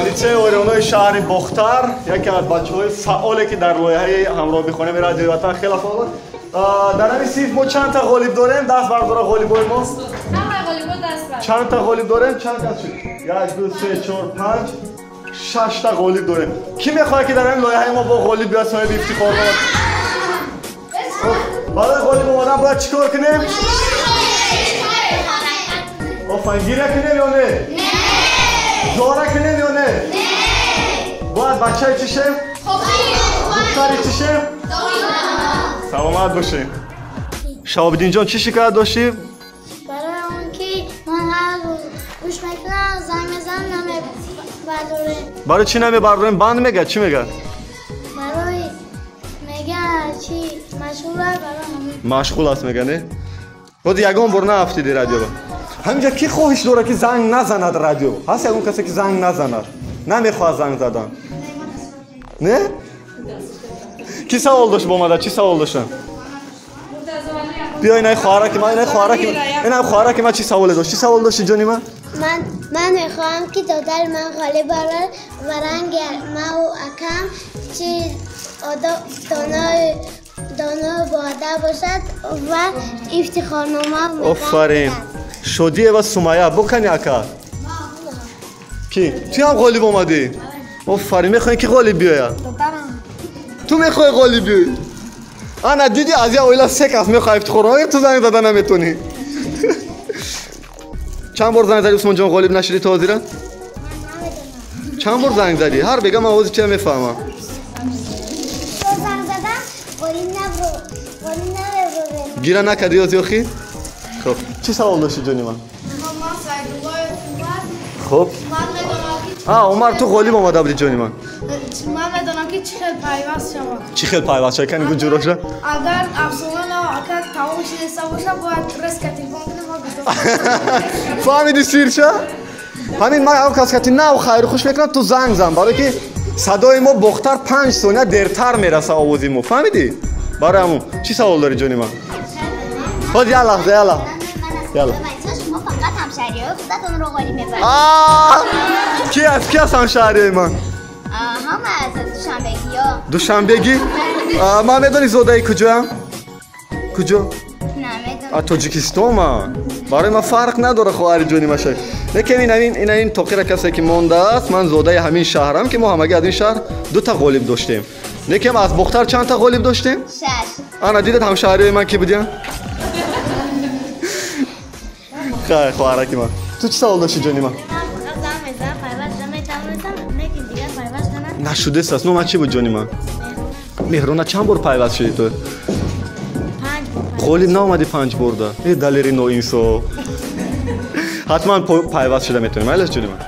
Лицеи Орионои шаҳри Бохтар, яке аз бачаҳои фаъоле ки дар лоиҳаи ҳамроҳ бихонем радиои Ватан хеле фаъол. Дар ҳамин синф мо чанд та ғолиб дорем? Даст бардора ғолибои мо. Чанд та ғолиб дорем? Чанд кас шуд? 1 2 3 4 5 6 та ғолиб дорем. Кӣ мехоҳад ки дар ҳамин лоиҳаи мо бо ғолиб биёяд, соҳиби ифтихор бошад? Барои ғолиб омадан бояд чӣ кор кунем? Офарин, гиря кунем ё не? Зора кунем ё не? Бояд бачаи чӣ шем? Духтари чӣ шем? Саломат бошед. Шаҳобиддинҷон, чӣ шикоят доштӣ? Барои он ки ман ҳар рӯз гӯш мекунам, занг мезанам, намебардорем. Барои чӣ намебардорем? Банд мегӯяд, чӣ мегӯяд? Барои мегӯяд чӣ машғул аст, барои ҳамин. Машғул аст мегӯяд, не? Боз ягон бор наафтиди радиоро. Ҳаминҷа кӣ хоҳиш дорад ки занг назанад радио? Ҳаст ягон касе ки занг назанад? Намехоҳад занг задан? Не? Кӣ савол дошт бо мада? Чӣ савол доштан? Биё инаи хоҳараки ман, инаи хоҳараки, инаи хоҳараки ман чӣ саволе дошт? Чӣ савол дошти ҷони ман? Ман мехоҳам ки додари ман ғолиб барад ва ранги ман акам чи доно боадаб бошад ва ифтихорнома. Офарин. Шодиева Сумая, букани ака. Ки? Ту ҳам ғолиб омадӣ? Офарин, мехоҳӣ ки ғолиб биёяд? Ту мехоҳӣ ғолиб биёӣ? Ана дидӣ, аз як оила се кас мехоҳад ифтихорнома, ту занг зада наметонӣ. Чанд бор занг задӣ, Усмонҷон, ғолиб нашудӣ то ҳозира? Чанд бор занг задӣ? Ҳар бега ман ҳозир чия мефаҳмам. Занг задам, ғолиб набурдем. Гира накардӣ ҳозир охи? Хуб, чӣ савол доштӣ ҷони ман? Ман Сайдуллоев Умар. Хуб. Ман медонам ки Умар, ту ғолиб омада будӣ ҷони ман. Ман медонам ки чӣ хел пайваст шавад. Чӣ хел пайваст шавад? Кани гӯ ҷуроша. Агар афсона нав агар тамом шидаста бошад, бояд резко телефон кунем ва гуфтам. Фаҳмидӣ сирша? Ҳамин ман ҳам кас кати нав хайру хуш мекунам, ту занг зан, барои ки садои мо Бохтар 5 сония дертар мераса овози мо. Фаҳмидӣ? Барои ҳамун. Чӣ савол дорӣ ҷони ман? Ход як лаҳза, як лаҳза. Яла. Шумо фақат ҳамшаҳриҳои худатонро ғолиб мебаред. Ки аст? Ки аст ҳамшаҳриҳои ман? Ҳама аз Душанбегиё. Душанбегӣ? Ман медонӣ зодаи куҷоям? Куҷо? Намедонам. Аз Тоҷикистон ман. Барои ман фарқ надорад хоҳари ҷони ман шаҳр. Лекин ин ин тоқира касе ки мондааст, ман зодаи ҳамин шаҳрам ки мо ҳамагӣ аз ин шаҳр 2 та ғолиб доштем. Лекин аз Бохтар чанд та ғолиб доштем? 6. Ана дидед ҳамшаҳриҳои ман ки будиянд? Хайр, хоҳараки ман. Ту чӣ савол дошти ҷони ман? Нашудест аст. Номат чӣ буд ҷони ман? Меҳрона. Чанд бор пайваст шудӣ ту? 5 бор. Ғолиб наомадӣ 5 борда? Э, далери ноинсоф. Ҳатман пайваст шуда метавонӣ. Майлаш ҷони ман.